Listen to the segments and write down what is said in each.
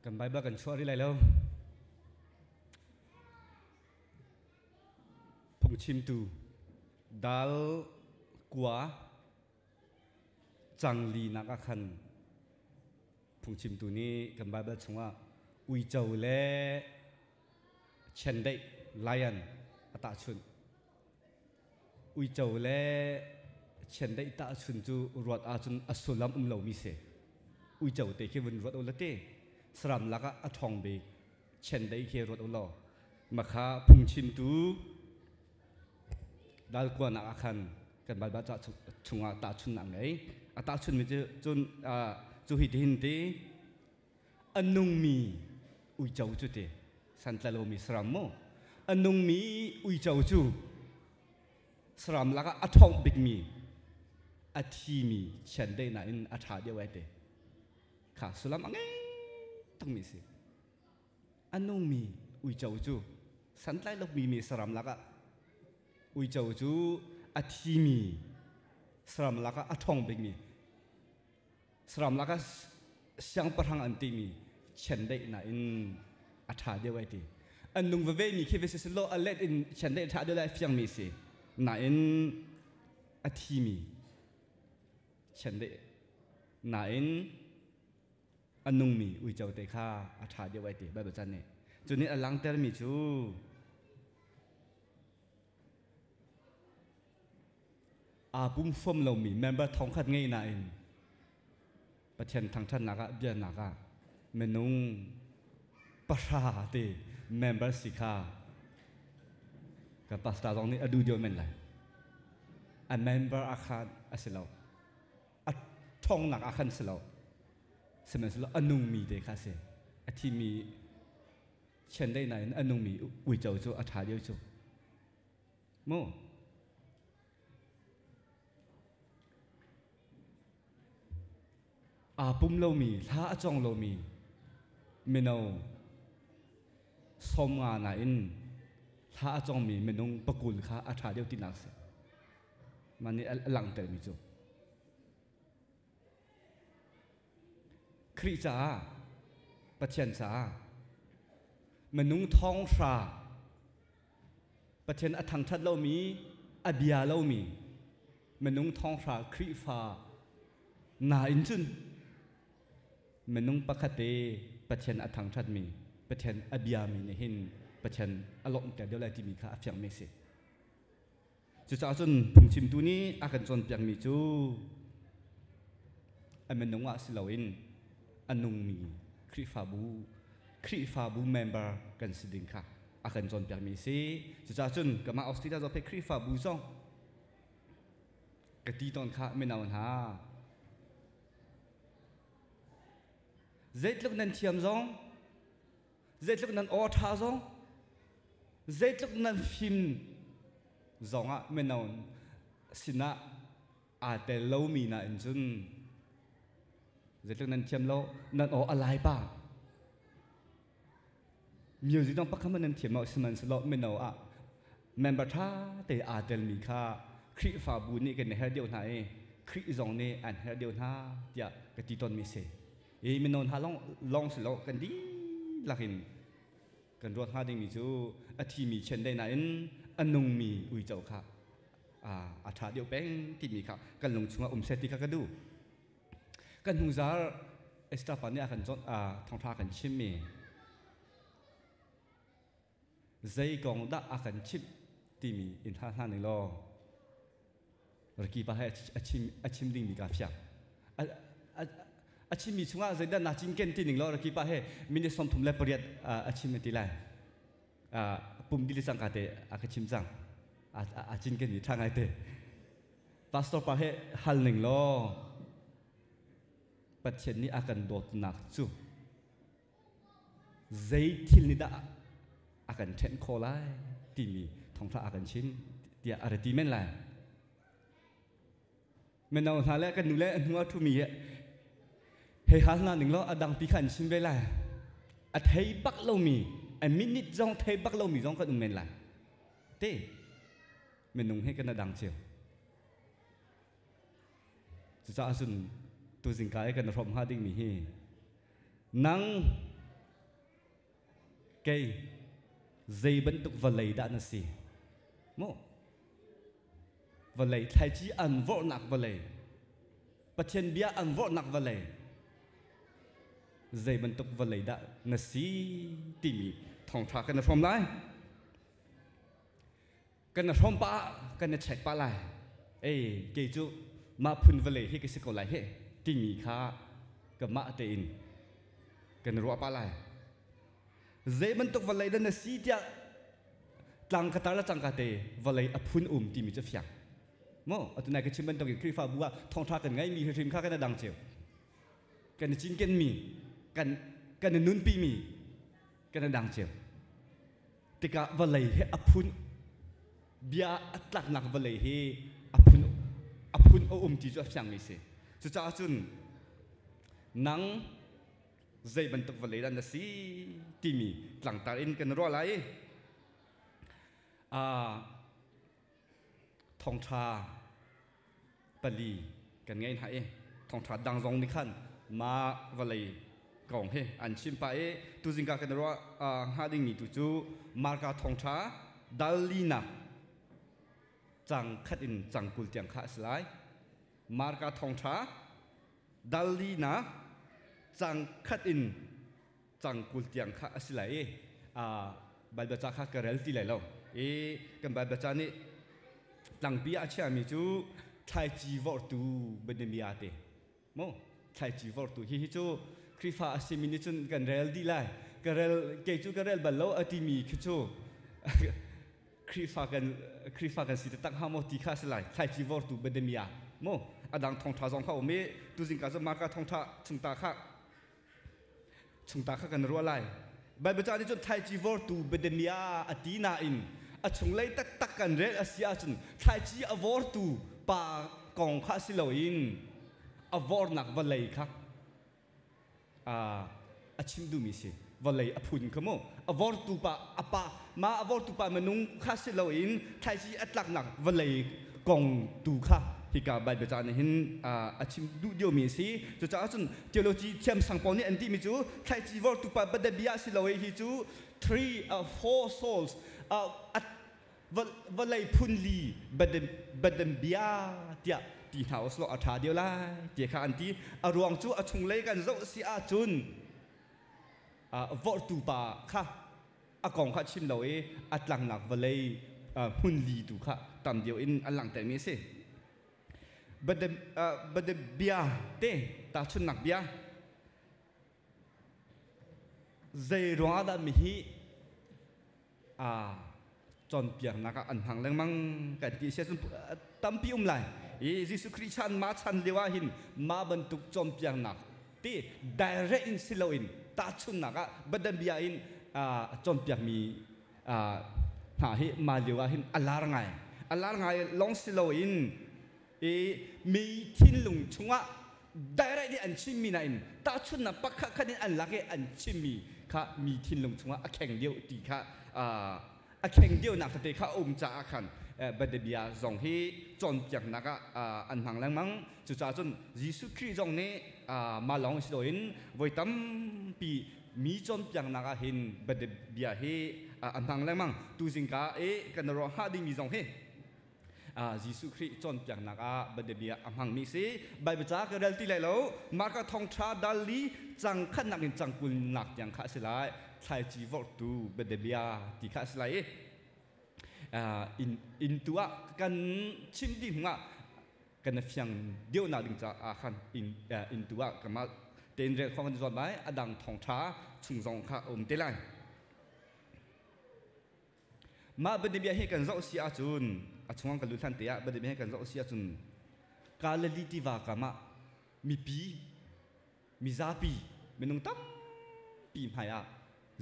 Kan Bible kan chuah rih lai lo. Phungchimtu dal kua cangli nak ah khan phungchimtu nih kan Bible chungah uico le chiandeih lion a tahchunh. Uico le chiandeih tahchun cu ruat ahcun a sullam um lomi si. Uico te khi vun ruat u la ti. Saram lakah a ṭhawng bik chiandeih khi ruat u law makha phungchimtu dalkuanak ah khan kan Baibal ca chungah tahchunnak ngei. A tahchunmi cu cun cu hi tihin ti a nungmi uico cu ti santlalomi saram mu a nungmi uico cu saram lakah a ṭhawng bikmi a thimi chiandeih nain a ṭha deuh ai te kha sullam a ngei tukmi si a nungmi uico cu santlai lomi mi saram lakah uico cu a thimi saram lakah a ṭhawng bikmi saram lakah siangpahrang an timi chiandeih nain a ṭha deuh ai ti an nung veve mi khi vesi silo a let in chiandeih ṭha deuh lai fiangmi si nain a thimi chiandeih nain a nungmi uico te kha a ṭha deuh ai ti Bible chan nih cu nih a langtermi cu aa pum fom lomi member thongkhat ngei nain Pathian thangṭhatnak ah biaknak ah minung pahra te member si kha kan pastor zong nih a duh deuh men lai. A member a khan a si lo. A ṭhawngnak ah khan si lo. Sihmanhsehlaw a nungmi te kha a si. A thimi chiandeih nain a nungmi uico cu a ṭha deuh cu. Mu. Aa pum lomi, hla a cawng lomi mino 50 nain hla a cawngmi minung 20 kha a ṭha deuh tinak si. Mah nih a langhtermi cu. Khrih caah, Pathian caah minung thong hra Pathian a thangṭhat lomi, a bia lomi minung thonghra Khrihfa nain cun minung pakhat te Pathian a thangṭhatmi, Pathian a biami nih hin Pathian a lawmhter deuh lai timi kha a fiangmi a si. Cucaah cun phungchimtu nih a kan cawnpiakmi cu a minung ah si loin a nungmi Khrihfabu Khrihfabu member kan si ding kha a kan cawnpiakmi a si. Cucaah cun kamah Australia zohphei Khrihfabu zong ka ti tawn kha mino hna zeitluk nan thiam zong zeitluk nan aw ṭha zong zeitluk nan fim zongah mino sinah aa tel lomi nain cun zeitluk nan thiam lo nan aw a lai pa music dong pakhat nan thiam lo sihmanhsehlaw mino ah member ṭha te aa telmi kha Khrihfabu nih kan herh deuh hna i Khrih zong nih an herh deuh hna tiah ka ti tawnmi si. I mino hna lawng lawng si lo kan dihlak in kan ruat hnga dingmi cu a thimi chiandeih nain a nungmi uico kha a ṭha deuh peng timi kha kan lung chungah um seh ti kha ka duh. Kan hnungzar Esther pa nih a kan thawngṭha a kan chimmi zei kong dah a kan chimh timi in hal hna ning law Riki pa he a chim dingmi ka fiang. A chimmi chungah zeidah naa cinken ti ning law Riki pa he minute 38 a chim ti lai. Pum dili cang ka te a ka chim cang. A cinken mi ṭha ngai te. Pastor pa he hal ning law Pathian nih a kan dawtnak cu zei thil nih dah a kan ṭhenh khawh lai timi thawngṭha a kan chim tiah a ra ti men lai. Mino hna le kan nu le a hnu ah ṭhumi hei hal hna ning law a dangpi kha an chim ve lai. A thei bak lomi, a minute zong thei bak lomi zong kan um men lai. Te minung he kan a dang cio. Cucaah cun tuzingka i kan hrawm hnga dingmi hi nang Kei zei bantuk vawlei dah na si? Mu vawlei thlaici an vorhnak vawlei Pathian bia an vorhnak vawlei zei bantuk vawlei dah na si timi thawngṭha kan i hrawm lai. Kan i hrawm pah ah kan i check pah lai. Ei kei cu mah phun vawlei hi ka si ko lai he timi kha ka mah tein kan i ruah pah lai. Zei bantuk vawlei dah na si tiah tlang ka tar le cangka te vawlei a phun um timi cu fiang. Mu atu nai ka chim bantukin Khrihfabu ah thawngṭha kan ngeimi hrimhrim kha kan i dang cio. Kan i cinkenmi, kan kan i nunpimi kan i dang cio. Tikah vawlei hi a phun bia a tlaknak vawlei hi a phun a phun a um ti cu a fiangmi si. Cucaah cun nang zei bantuk vawlei dah na si timi tlangtar in kan ruah lai. Thawngṭha pali kan ngei hna i thawngṭha dang zong nih khan mah vawlei kong hi an chim pah i tuzingka kan ruah hnga dingmi tu cu Marka thawngṭha dal linak cang khat in cang 20 tiang kha a si lai. Marka thawngṭha dal linak cang khat in cang 20 tiang kha a si lai i Baibal ca kha ka rel ti lai lo i kan Baibal ca nih tlangpi ah a chiami cu thlaici vorhtu Benemiah te mu thlaici vorhtu hi hi cu Khrihfa a simi nih cun kan rel dih lai ka rel kei cu ka rel bal lo a timi khi cu Khrihfa kan Khrihfa kan si taktak hnga maw ti kha a si lai thlaici vortu Benemiah mu a dang thawngṭha zong kha um i tuzing ka cu Marka thawngṭha chungta kha chungta kha kan ruah lai. Baibal ca nih cun thlaici vortu biademia a ti nain a chunglei taktak kan rel a si ahcun thlaici a vortu pa kong kha si loin a vornak vawlei kha a chim duhmi si. Vawlei a phun kha mu. A vortu pa a pa ma a vortu pa minung kha si loin thlaici a tlaknak vawlei kong tu kha hika Baibal ca nih hin a chim duh diomi a si. Cucaah cun theology thiamsang pawl nih an timi cu thlaici vortu pa biadabia si lo hi cu three four souls vawlei phun li badambia tiah ti hna uslaw a ṭha deuh lai ti kha an ti. A ruang cu a chunglei kan zoh si ahcun vorhtu pa kha a kong kha chim lo i a tlangnak vawlei hmun li tu kha tam deuh in an langhtermi a si. Bia te tahchunnak bia zei ruangah dah mihi cawnpiaknak ah an hmang lengmang kan ti si ahcun tampi um lai. I Jesuh Khrih chan ma chan lio ah hin mah bantuk cawnpiaknak ti direct in si loin tahchunnak ah badan bia in cawnpiakmi hna hi mah lio ah hin a lar ngai. A lar ngai lawng si loin i mi thinlung chungah direct in an chimmi nain tahchunnak pakhat khat in an lak i an chimmi kha mi thinlung chungah a kheng deuh ti kha a kheng deuhnak tete kha a um caah khan biadabia zong hi cawnpiaknak ah an hmang lengmang. Cucaah cun Jesuh Khrih zong nih mah lawng si loin voi tampi mi cawnpiaknak ah hin biadabia hi a hmang lengmang. Tuzingka i kan ruah hnga dingmi zong hi Jesuh Khrih cawnpiaknak ah biadabia a hmangmi si. Baibal ca ka rel ti lai lo. Marka thawngṭha dal li cang khatnak in cang kulnak tiang kha a si lai. Thlaici vorhtu biadabia ti kha a si lai i inn inn tu ah kan chim dih hnu ah kan fiang deuhnak ding caah khan inn inn tu ah kamah tein rel khawh kan zuam lai. A dang thawngṭha chung zong kha a um te lai. Mah bianabia hi kan zoh si ahcun a chungah kan lut hlan te ah bianabia hi kan zoh si ahcun Galilee tiva kam ah mipi mizapi minung tampi hmai ah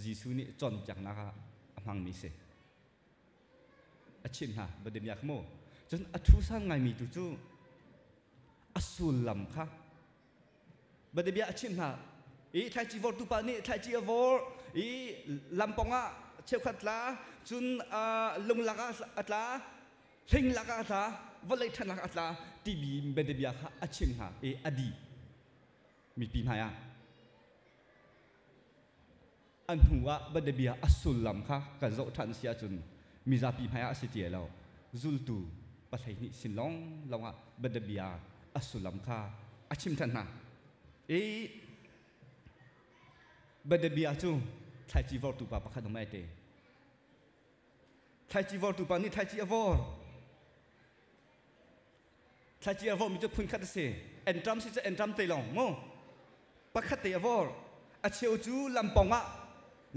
Jesuh nih cawnpiaknak ah a hmangmi si. A chimh hna bianabia kha mu. Cun a thu sang ngaimi tu cu a sullam kha bianabia a chimh hna i thlaici vortu pa nih thlaici a vor i lampong ah cheukhat tla cun lunglak ah a tla hling lak ah a tla vawlei ṭhanak a tla timi bianabia kha a chimh hna i a dih mipi hmai ah. A hnu ah bianabia a sullam kha kan zoh ṭhan si ahcun mizapi hmaiah a si ti lo. Zultu 12 sin lawnglawng ah bianabia a sullam kha a chim ṭhan hna. I bianabia cu thlaici vortu pa pakhat um ai te. Thlaici vortu pa nih thlaici a vor. Thlaici a vormi cu phunkhat a si. Entram si cu entram te lawng mu. Pakhat te a vor. A cheu cu lampong ah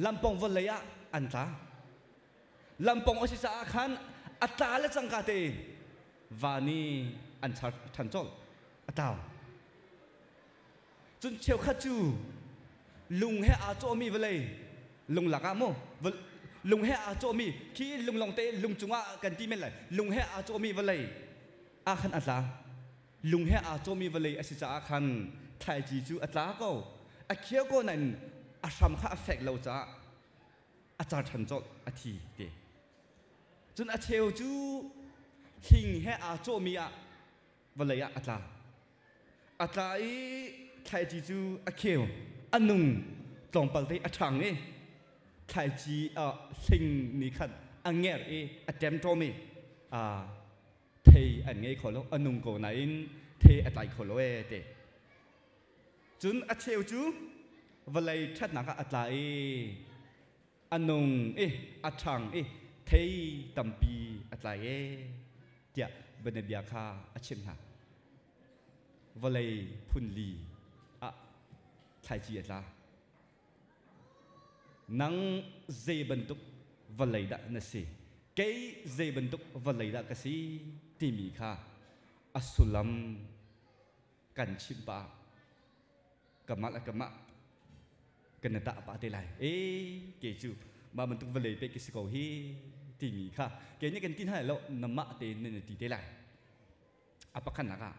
lampong vawlei ah an tla. Lampong a si caah khan a tla le cangka te va nih an char ṭhan colh. A tlau. Cun cheukhat cu lung he aa cawhmi vawlei lung lakah mu lung he aa cawhmi khi lung lawngte lung cungah kan ti men lai lung he aa cawhmi vawlei ah khan a tla lung he aa cawhmi vawlei a si caah khan thlaici cu a tla ko a kheu ko nain a hram kha a fek lo caah a car ṭhan colh a thi te cun a cheu cu hling he aa cawhmi ah vawlei ah a tla. A tla i thlaici cu a kheu, a nung tlawmpal te a ṭhang i thlaici ah hling nih khan a ngerh i a ṭemṭawm i thei an ngei kho lo, a nung ko nain thei a tlai kho lo ee ti. Cun a cheu cu vawlei ṭhatnak ah a tla i a nung i a ṭhang i thei tampi a tlai ee tiah bianabia kha a chimh hna. Vawlei phunli ah thlaici a tla. Nang zei bantuk vawlei dah na si? Kei zei bantuk vawlei dah ka si? timi kha a sullam kan chimh pah kamah le kamah kan i tah pah te lai e ke cu mah bantuk vawlei pe ki si ko hi timi kha ke nih kan ti hna lo namah te nan ti te lai a pakhatnak ah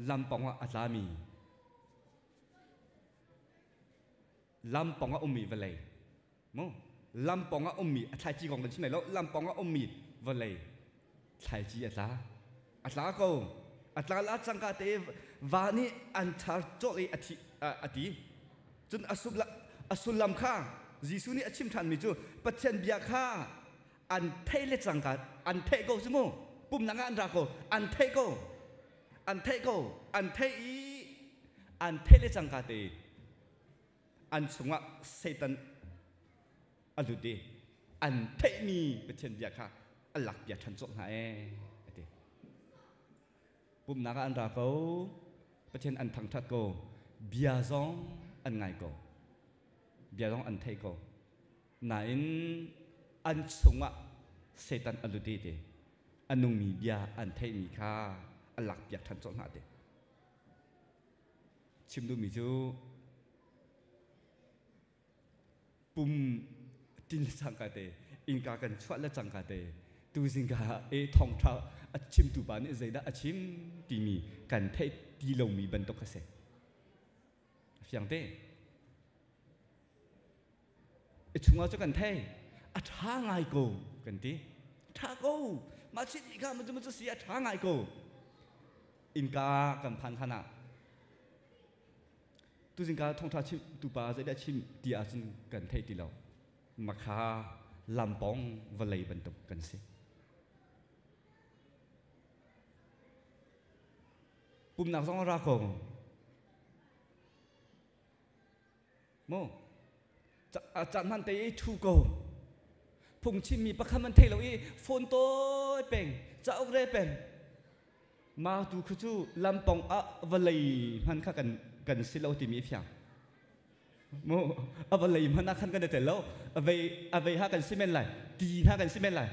lampong ah a tlami lampong ah ummi vawlei mu lampong ah ummi a thlaici kong kan chim lai lo lampong ah ummi vawlei thlaici a tla a tla ko a tla la cangka te va nih an char cawlh i a thi a ti cun a sullam kha Jesuh nih a chim ṭhanmi cu Pathian bia kha an theih le cangka an theih ko cu mu pumnak ah an ra ko an theih ko an theih ko an theih i an theih le cangka te an chungah Satan a lut i an theihmi Pathian bia kha a lak piak ṭhan cawk hna ee a ti. Pumhnak ah an ra ko, Pathian an thangṭhat ko, bia zong an ngai ko, bia zong an thei ko. Nain an chungah Satan a lut i ti a nungmi bia an theihmi kha a lak piak ṭhan cawk hna ti. Chim duhmi cu pum tin le cangka te innka kan chuah le cangka te tuzingka e thawngtha a chimtu pa nih zeidah a chim timi kan theih ti lomi bantuk a si fiang te i chungah cu kan thei a ṭha ngai ko kan ti ṭha ko mah chit mi kha mu cu si a ṭha ngai ko innka kan phan hlan ah Tuzing ka thawngṭha chim tupa zeidah chim ti ahcun kan thei ti lo. Makha lampong vawlei bantuk kan si. Pumnak zong a ra ko. Mu caan hman te i ṭhu ko. Phungchimmi pakhat man thei lo i phone tawi peng, cauk re peng. Ma tu khu cu lampong ah vawlei hman kha kan kan si lo timi fiang. Mu a vawlei hman ah khan kan i tel lo. A vei a vei ha kan si men lai. Ti hna kan si men lai.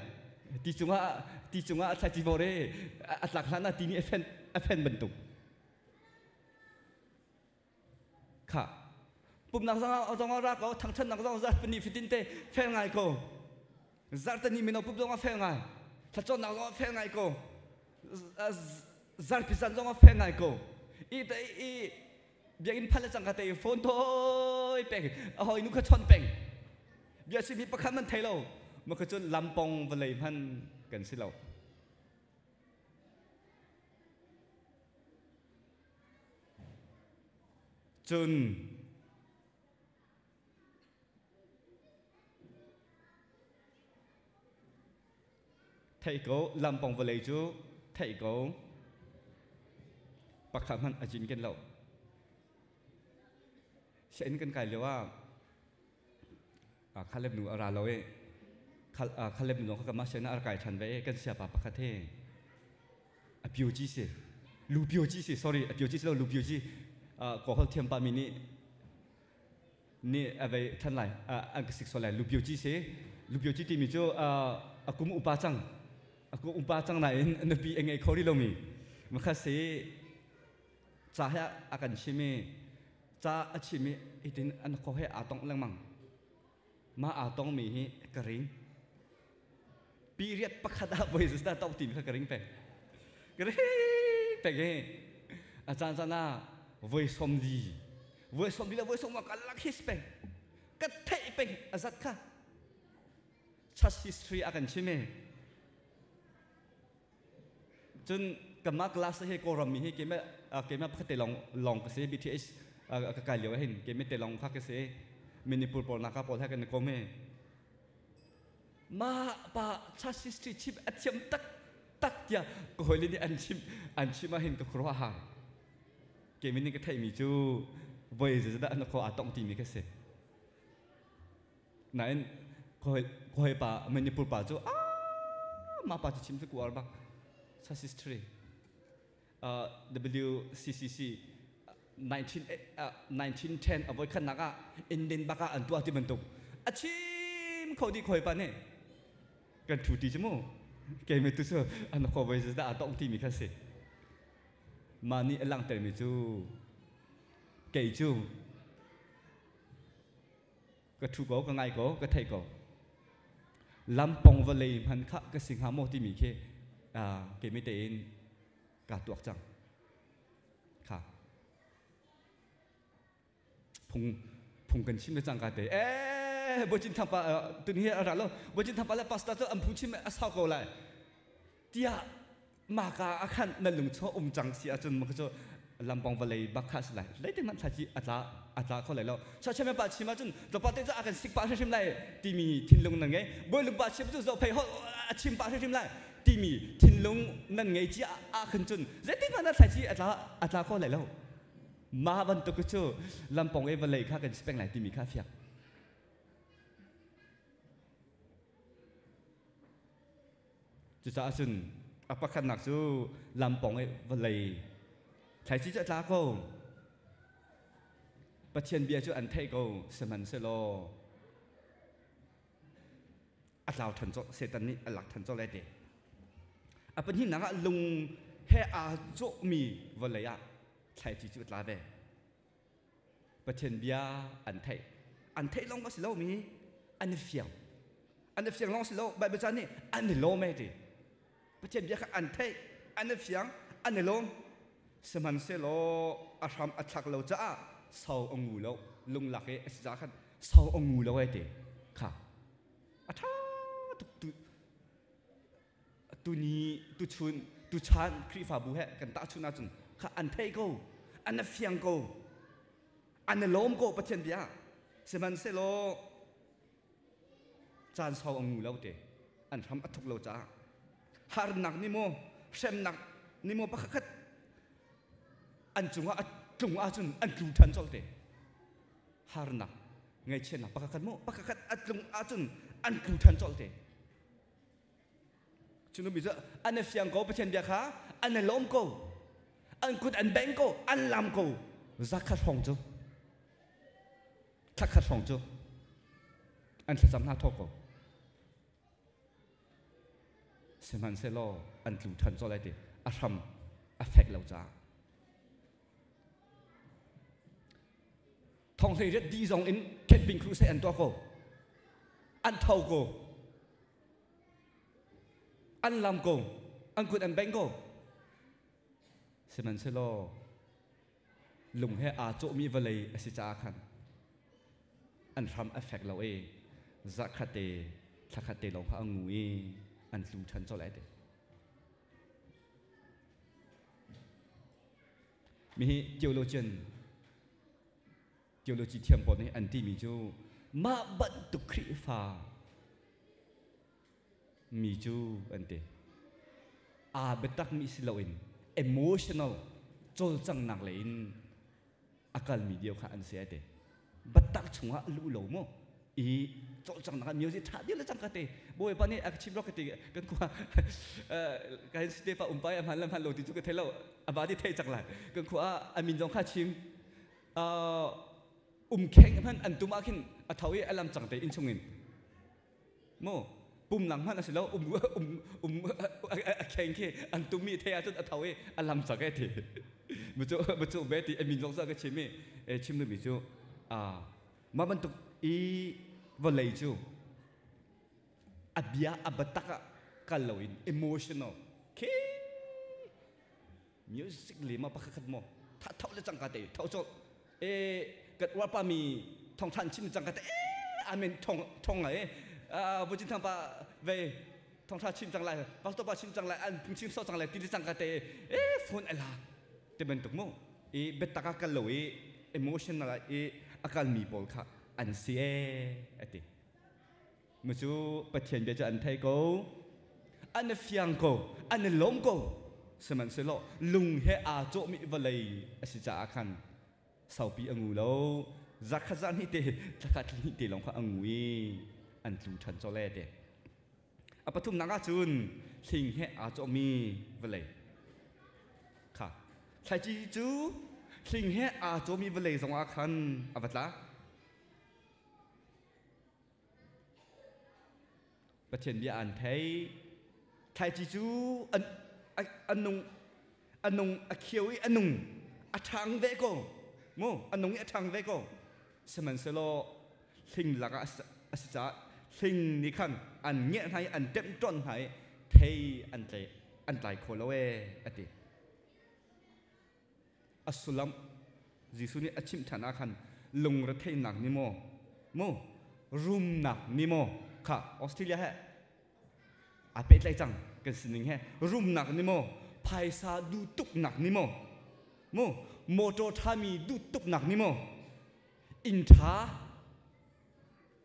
Ti cungah ti cungah a thlai vore a tlak hlan ah ti nih a fen a fen bantuk. Kha pumnak zong zong ra ko thangthannak zong zat pani fitin te fel ngai ko zartani mino pup zong a fel ngai thlacawnnak zong a fel ngai ko zarpi zan zong a fel ngai ko i te i biakinn phan le cangka te phone thoi peng a hoi nu kha chon peng bia simi pakhat man thei lo ma kha cun lampong vawlei hman kan si lo Cun Theih ko, lampong vawlei cu theih ko. Pakhat hmanh a cinken lo. Sianginn kan kai lio ah Khalep nu a ra lo i Khalep nu zong kha kanmah sianginn ah a rak kai ṭhan ve i kan siapa pakhat hi a pioci si lu pioci si sorry a pioci si lo lu pioci kawhol thiam pa mi nih nih a vei ṭhan lai an ka sik sual lai lu pioci si lu pioci timi cu a kum upa cang a kum upa cang nain nupi a ngei kho rih lomi makhat si ca he a kan chim i ca a chim i hitin an kho he aa tongh lengmang mah aa tongmi hi ka ring period pakhat ah voi zeizat dah tongh timi kha ka ring peng ka ring peng i a caan caan ah voi 40 voi 40 le voi 40 ka lak his peng ka theih peng a zat kha church history a kan chim i Cun kanmah class hi Kawlram mi hi keimah keimah pakhat te lawng lawng ka si BTH ka kai lio hin keimah te lawng kha ka si Manipur pawl naka pawl he kan i kom hi mah pa church history chim a thiam tak tak tiah ka hawile nih an chim an chim ah hin ka khuaruah har keimah nih ka theihmi cu voi zeizat an kho aa tong timi ka si Nain khawi pa Manipur pa cu mah pa cu chim cu kuar bak such history WCCC 1910 a voi khatnak ah Indian bak ah an tuah ti bantuk a chim kho dih khawi pa nih kan thu ti cu mu keimi tu cu an kho voi dah a tong timi kha si mah nih a langhtermi cu kei cu Ka ṭhu ko, ka ngai ko, ka thei ko. Lampong vawlei hman kha ka si hnga maw timi khi keimi tein kaa tuak cang. Kha. Phung phung kan chim le cangka te eh Bocin Thangpa tuni hi a ra lo Bocin Thangpa le pastor cu an phung chim a sau ko lai tiah maka ah khan na lungchuah um cang si ahcun maka cu lampong vawlei bak kha si lai leiting hmanh thlaici a tla a tla kho lai lo chachamen pa chim ahcun zopa te cu a kan sik pah hrimhrim lai timi thinlung nan ngei bawilung pa chim cu zophei hol a chim pah hrimhrim lai timi thinlung nan ngei ci ah khan cun zeitin hmanh thlaici a tla a tla kho lai lo mah bantuk cu lampong e vawlei kha kan si peng lai timi kha fiak Cucaah cun a pakhatnak cu lampawng i vawlei thlaici cu a tla ko. Pathian bia cu an theih ko, sihmanhsehlaw a tlau ṭhan colh, Satan nih a lak ṭhan colh ai ti. A pahnihnak ah lung he aa cawhmi vawlei ah thlaici cu a tla ve. Pathian bia an theih. An theih lawng a si lomi an i fiang. An i fiang lawng si lo, Baibal ca nih an i lawm e ti. Pathian bia kha an theih, an i fiang, an i lawm. Sihmanhsehlaw a hram a thlak lo caah sau a ngu lo, lunglak i a si caah khan sau a ngu lo e ti. Kha a ṭha tuk tu tuni tuchun tuchan Khrihfabu he kan tahchun ahcun kha an thei ko an a fiang ko an i lawm ko Pathian bia sihmanhsehlaw caan sau a ngu lo te an hram a thuk lo caah harnak ni maw hremnak ni maw pakhat khat an cungah a tlung ahcun an tlu ṭhan colh te harnak ngaihchiatnak pakhat khat maw pakhat khat a tlung ahcun an tlu ṭhan colh te Cu mi cu an i fiang ko Pathian bia kha an i lawm ko an kut an beng ko an lam ko zakhat hrawng cu thlakhat hrawng cu an thlacam hna thawk ko sihmanhsehlaw an tlu ṭhan colh ai ti a hram a fek lo caah Thonghlei riat di zong in camping crusade an tuah ko an tho ko an lam ko an kut an beng ko sihmanhsehlaw lung he aa cawhmi vawlei a si caah khan an hram a fek lo i zarhkhat te thlakhat te lawng kha a ngu i an tlu ṭhan colh ai ti mi hi theologian theology thiam pawl nih an timi cu mah bantuk Khrihfa mi cu an ti. Aa biatakmi si loin emotional cawlcanghnak lei in a kalmi dio kha an si ai te. Biatak chungah a luh lo mu. I cawlcanghnak ah music ṭha dih le cangka te Bawipa nih a ka chim rawk ka ti kan khua kan si te pa um pa i a hman le hman lo ti cu ka thei lo a va ti thei cak lai kan khua ah a min zong kha chim umkheng hmanh an tum ah khin a tho i a lam cang te inn chungin mu pumlang hmanh a si lo um um um a kheng khi an tum mi thei ahcun a tho i a lam cak e ti mucu mucu be ti a min zong ka chim i e chim duhmi cu a mah bantuk i vawlei cu a bia a biatak ah kal loin emotional khi music le ma pakhat khat mo tha tho le cangka te tho cho e kan uar pa mi thong than chim cangka te e amen thong thong lai e bu chin thang pa ve thong tha chim cang lai pastor pa chim cang lai an phung chim so cang lai ti le cangka te e phone ala te bantuk mo i biatak a kal lo i emotional i a kal mi pawl kha an si e ati Mu cu Pathian bia cu an thei ko, an i fiang ko, an i lawm ko. Sihmanhsehlaw lung he aa cawhmi vawlei a si caah khan saupi a ngu lo. Zakhat zahnih te, thlakhat hnih te lawng kha a ngu i an tlu ṭhan colh ee ti. A pathumnak ah cun hling he aa cawhmi vawlei kha thlaici cu hling he aa cawhmi vawlei zongah khan a va tla. Pathian bia an thei. Thlaici cu an a nung a nung a khio i a nung a ṭhang ve ko. Mu a nung i a ṭhang ve ko. Sihmanhsehlaw hling lakah a si caah hling nih khan an ngiah hna i an ṭemhṭawn hna i thei an tlai an tlai kho lo ee a ti. A sullam Jesuh nih a chimh ṭhan ah khan lungretheihnak nih maw mu rumnak nih maw kha Australia he aa pehtlaih cang kan sining he rumnak nih maw phaisa duh tuknak nih maw mu motor ṭhami duh tuknak nih maw inn ṭha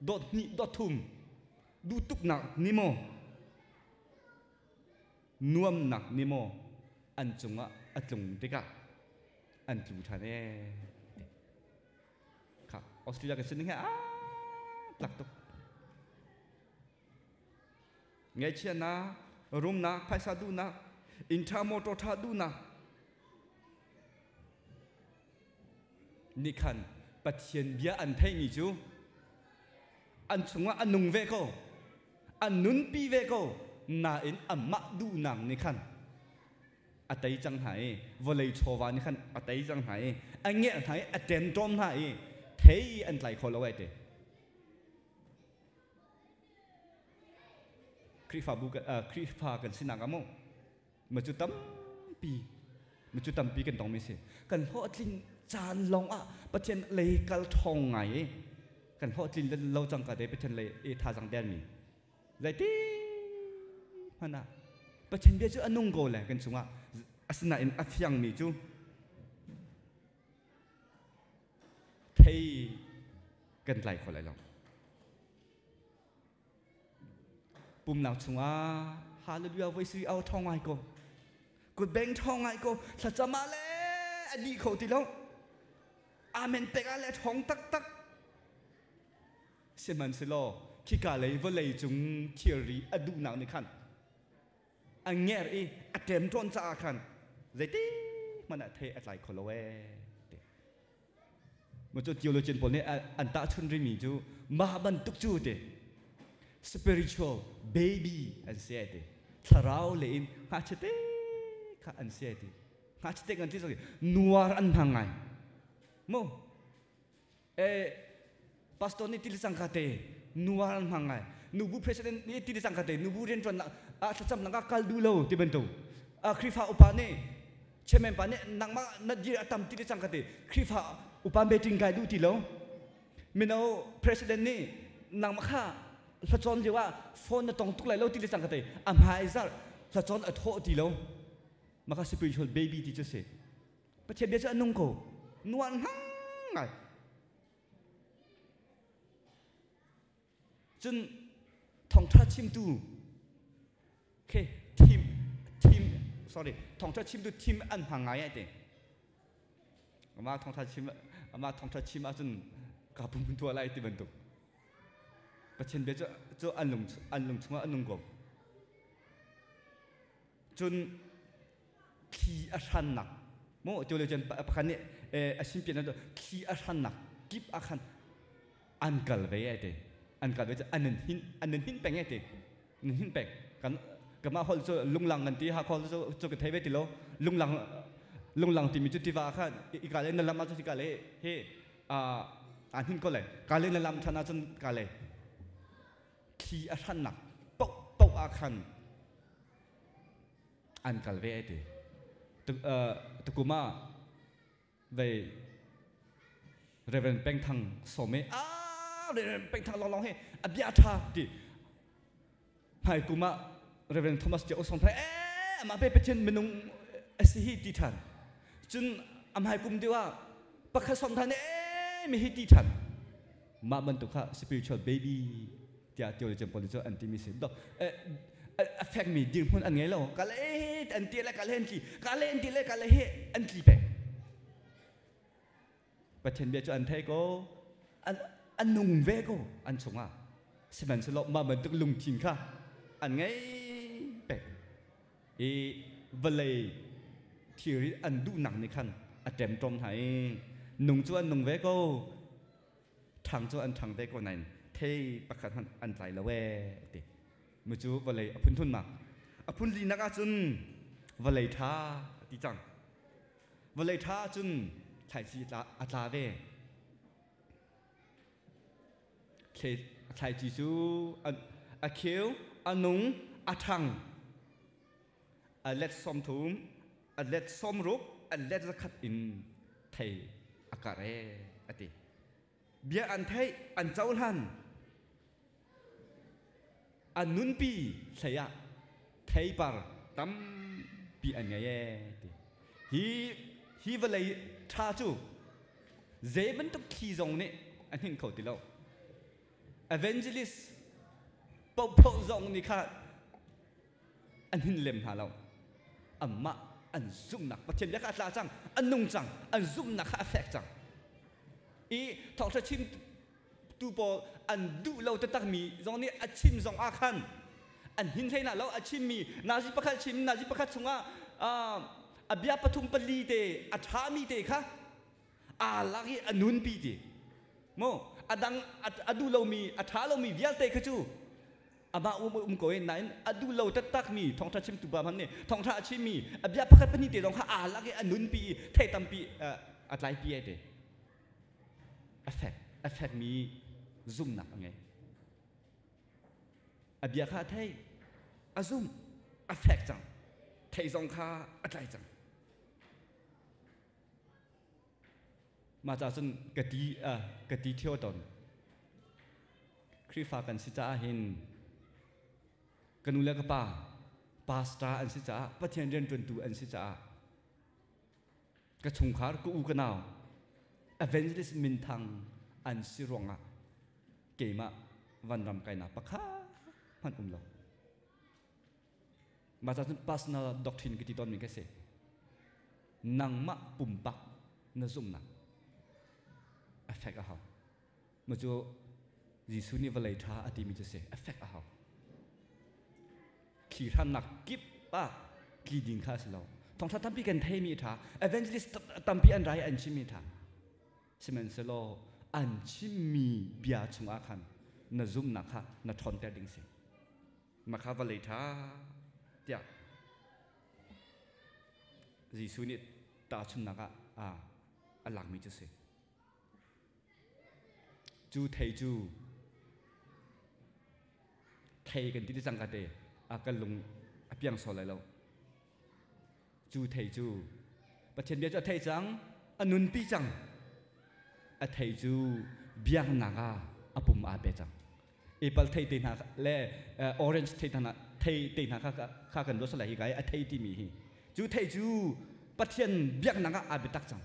dot hnih dot thum duh tuknak nih maw Nuamnak nih maw an cungah a tlung tikah an tlu ṭhan ee. Kha Australia kan sining he aa tlak tuk. Ngaihchiatnak, rumnak, phaisa duhnak, inn ṭha motor ṭha duhnak nih khan Pathian bia an theihmi cu an chungah a nung ve ko. An nunpi ve ko nain amah duhnak nih khan a tei cang hna i vawlei chawva nih khan a tei cang hna i a ngerh hna i a ṭemṭawm hna i thei an tlai kho lo ai ti. Khrihfabu Khrihfa kan sinak ah mu Ma cu tampi ma cu tampi kan tongmi si. Kan hlawhtlin caan lawng ah Pathian lei kal ṭhawng ngai i kan hlawhtlin lo cangka te Pathian lei i thazaang dermi. Zeiti hmanh ah Pathian bia cu a nung ko le kan chungah asinain a fiangmi cu thei kan tlai kho lai lo. Pumnak chungah hallelujah voi sui au thawng ngai ko. Kut beng thawng ngai ko. Thlacam ah le a dih kho ti lo. Amen pek ah le thawng taktak. Sihmanhsehlaw khika lei vawlei cung thilri a duhnak nih khan a nger i a ṭemṭawn caah khan zeiti hmanh ah thei a tlai kho lo ee. Cu theologian pawl nih an tahchun rihmi cu mah bantuk cu ti spiritual baby an si ai ti thlarau le in ngakchia te kha an si ai ti ngakchia te kan ti nuar an hmang ngai mu eh pastor nih ti le cangka te nuar an hmang ngai nubu president nih ti le cangka te nubu rianṭuan nak ah thlacam nak ah kal duh lo ti bantuk Khrihfa upa nih chairman pa nih nangmah na dir a tam ti le cang ka ti Khrihfa upa meeting kai duh ti lo mino president nih nangmah kha hlacawn lio ah phone na tong tuk lai lo ti le cang ka ti a hmai zarh hlacawn a thawh ti lo maka spiritual baby ti cu si Pathian bia cu a nung ko nuan hang ngai Cun thawngṭha chimtu khi thim thim sorry thawngṭha chimtu thim an hmang ngai ai te. Amah thawngṭha chim amah thawngṭha chim ahcun ka pum tuah lai ti bantuk. Pathian bia cu cu an lung an lung chungah an nung ko. Cun thli a hrannak mu theologian pakhat nih a chimpian thli a hrannak kip ah khan an kal ve ai te an kal ve cu an hin an hin peng ai te an hin peng kan kamah hol cu lunglang kan ti ha khol cu cu ka thei ve ti lo lunglang lunglang timi cu tiva kha i ka le na lam ah cu ka le he a hin ko le ka le na lam than ah cun ka le thli a hrannak paoh paoh ah khan an kal ve ai ti. Tukum ah vei Reverend Peng Thang som i ah Reverend Peng Thang lawnglawng hi a bia ṭha ti hmai kum ah Reverend Thomas Tia Osong phai eh amah pe Pathian minung a si hi ti ṭhan cun a hmai kum deuh ah pakhat som than eh mi hi ti ṭhan mah bantuk kha spiritual baby tiah theologian pawl cu an timi si a fekmi dirhmun an ngei lo ka le an ti le ka le an tli ka le an ti le ka le he an tli peng Pathian bia cu an thei ko an nung ve ko an chungah sihmanhsehlaw mah bantuk lungthin kha an ngei peng i vawlei thilri an duhnak nih khan a ṭemṭom hna i nung cu an nung ve ko ṭhang cu an ṭhang ve ko nain thei pakhat hmanh an tlai lo ee ti mu cu vawlei a phunthunnak a phun linak ahcun vawlei ṭha a ti cang vawlei ṭha ahcun thlaici a tla ve thlaici cu a kheu a nung a ṭhang a let 30 a let 60 a let 100 in thei a karh ee a ti bia an theih an cohlan an nunpi hlei ah theipar tampi an ngei ee ti hi hi vawlei ṭha cu zei bantuk thli zong nih a hnin kho ti lo evangelist paohpaoh zong nih kha an hin lem hna lo amah an zumhnak Pathian bia kha a tla cang an nung cang an zumhnak kha a fek cang i thawngṭha chim tu pawl an duh lo taktakmi zong nih a chim zong ah khan an hin hlei na lo a chimmi nazi pakhat chim nazi pakhat chungah a bia pathum pali te a ṭhami te kha aa lak i a nunpi ti mu a dang a duh lomi a ṭha lomi vialte kha cu amah um um ko in nain a duh lo taktakmi thawngṭha chimtu pa hmanh nih thawngṭha a chimmi a bia pakhat pahnih te zong kha aa lak i a nunpi i thei tampi a tlaipi ai te a fek a fekmi zumhnak a ngei a bia kha a thei a zum a fek cang thei zong kha a tlai cang Mah caah cun ka ti ka ti ṭheo tawn. Khrihfa kan si caah hin ka nu le ka pa pastor an si caah Pathian rianṭuantu an si caah ka chungkhar ka u ka nau evangelist minthang an si ruangah keimah vanram kainak pakhat hmanh um lo. Mah cun personal doctrine ka ti tawnmi ka si. Nangmah pumpak na zumhnak a fek a hau. Mu cu Jesuh nih vawlei ṭha a timi cu si, a fek a hau. Thli hrannak kip ah tli ding kha a si lo. Thawngṭha tampi kan theimi ṭha, evangelist tampi an ra i an chimmi ṭha. Sihmanhsehlaw an chimmi bia chungah khan na zumhnak kha na ṭhawnter ding si. Makha vawlei ṭha tiah Jesuh nih tahchunhnak ah a lakmi cu si. Cu thei cu thei kan ti cang ka te a kan lung a piang sual lai lo. Cu thei cu Pathian bia cu a thei cang, a nunpi cang. A thei cu biaknak ah a pum aa pe cang. Apple thei te hna le orange thei hna thei te hna kha kha kan ruat lai hi kai a thei timi hi. Cu thei cu Pathian biaknak ah aa biatak cang.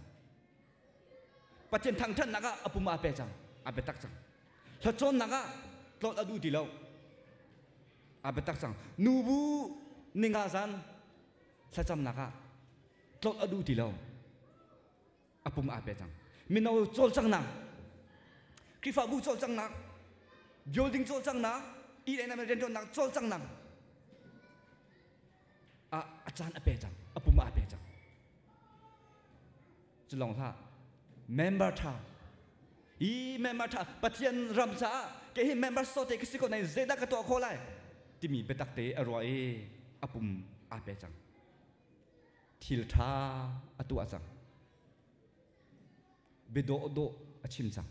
Pathian thangṭhatnak ah a pum aa pe cang, aa biatak cang. Hlacawnnak ah tlawt a duh ti lo. Aa biatak cang. Nubu ninga zan Thlacamnak ah tlolh a duh ti lo. A pum aa pe cang. Mino cawlcanghnak, Khrihfabu cawlcanghnak, building cawlcanghnak, ENM rianṭuannak cawlcanghnak ah a caan a pe cang, a pum aa pe cang. Cu lawng hlah, member ṭha i member ṭha Pathian ram caah kei hi member sote ka si ko nain zeidah ka tuah khawh lai timi biatak te a ruah i a pum aa pe cang. Thil ṭha a tuah cang. Biadawh dawh a chim cang.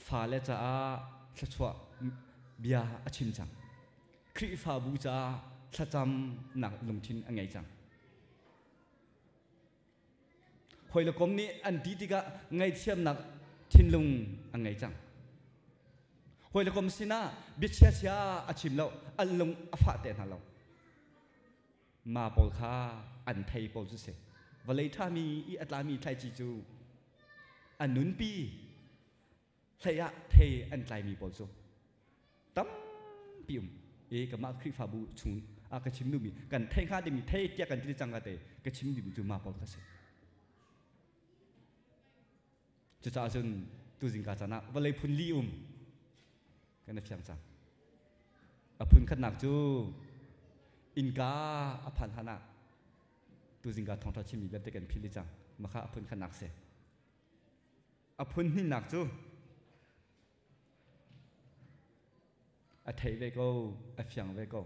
Fale caah thluachuah bia a chim cang. Khrihfabu caah thlacamnak lungthin a ngei cang. Hawi le kom nih an ti tikah ngaihthiamnak thinlung a ngei cang. Hawi le kom sinah bia chia-chia a chim lo, an lung a fah te hna lo. Ma pawl kha an thei pawl cu si. Vawlei ṭhami i a tlami thlaici cu a nunpi hlei ah thei an tlaimi pawl cu tampi um i kamah Khrihfabu chung ah ka chim duhmi kan thei hnga dingmi thei tiah kan ti cang ka te ka chim duhmi cu mah pawl kha si. Cucaah cun tuzingka caan ah vawlei phun li um kan i fiang cang. A phun khatnak cu innka a phan hlan ah tuzingka thawngṭha chimmi vialte kan philh i cang. Mah kha a phun khatnak si. A phun hnihnak cu a thei ve ko, a fiang ve ko.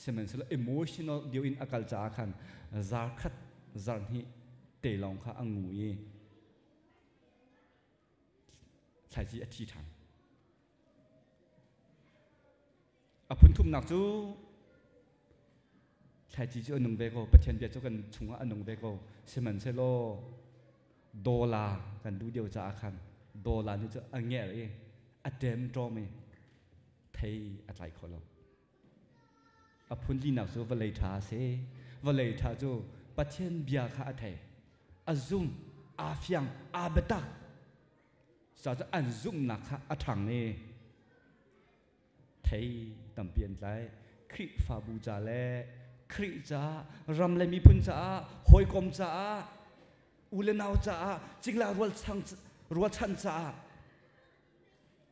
Sihmanhsehlaw emotional deuh in a kal caah khan zar khat zar hnih te lawng kha a ngu i thlaici a thi ṭhan. A phun thumnak cu thlaici cu a nung ve ko, Pathian bia cu kan chungah a nung ve ko. Sihmanhsehlaw dawla kan duh deuh caah khan dawla nih cu a ngerh i a ṭemṭawm i thei a tlai kho lo. A phun linak cu vawlei ṭha a si. Vawlei ṭha cu Pathian bia kha a thei, a zum, aa fiang, aa biatak. Cucaah an zumhnak kha a ṭhang i thei tampi an tlai. Khrihfabu ca le Khrih caah, ram le miphun caah, hawikom caah, u le nau caah, cingla rualchan caah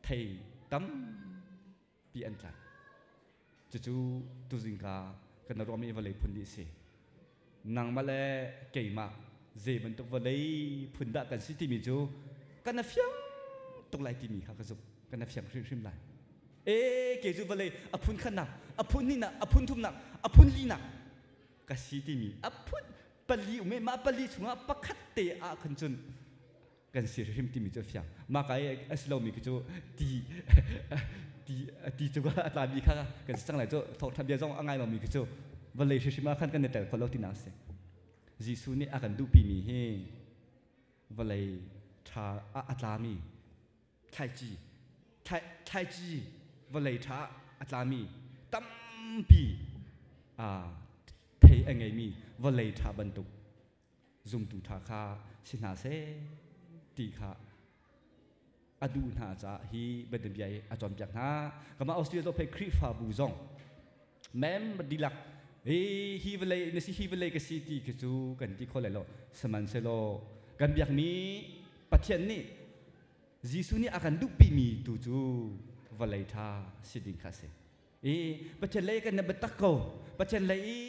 thei tampi an tlai. Cucu tuzingka kan ruahmi vawlei phun nih a si. Nangmah le keimah zei bantuk vawlei phun dah kan si timi cu kan a fiang tuk lai timi kha ka zumh. Kan a fiang hrimhrim lai. E ke cu vawlei a phun khatnak, a phun hnihnak, a phun thumnak, a phun linak ka si timi a phun pali um i mah pali chungah pakhat te ah khan cun kan si hrim timi cu a fiang. Mah ka i a si lomi khi cu ti ti ti cu a tlami kha kan si cang lai cu thawngṭha bia zong a ngai lomi khi cu vawlei hrimhrim ah khan kan i tel kho lo tinak a si. Jesuh nih a kan duhpimi hi vawlei ṭha ah a tlami thlaici thlaici vawlei ṭha ah a tlami tampi thei a ngeimi vawlei ṭha bantuk zumtu ṭha kha si hna seh ti kha a duh hna caah hi bianabia hi a cawnpiak hna. Kamah Australia zoh phei Khrihfabu zong mem dihlak hi hi vawlei na si hi vawlei ka si ti khi cu kan ti kho lai lo. Sihmanhsehlaw kan biakmi Pathian nih Jesuh nih a kan duhpimi tu cu vawlei ṭha si ding kha a si. I Pathian lei kan biatak ko. Pathian lei i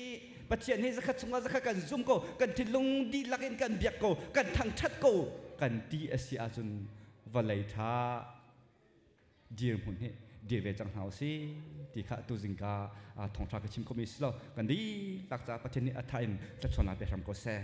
Pathian hi zakhat chungah zakhat kan zum ko, kan thinlung dihlak in kan biak ko, kan thangṭhat ko kan ti a si ahcun vawlei ṭha dirhmun hi dir ve cang hna usih ti kha tu zingka thawngṭha ka chim khomi si lo kan dihlak caah Pathian nih a tha in thluachuahnak pe hram ko seh.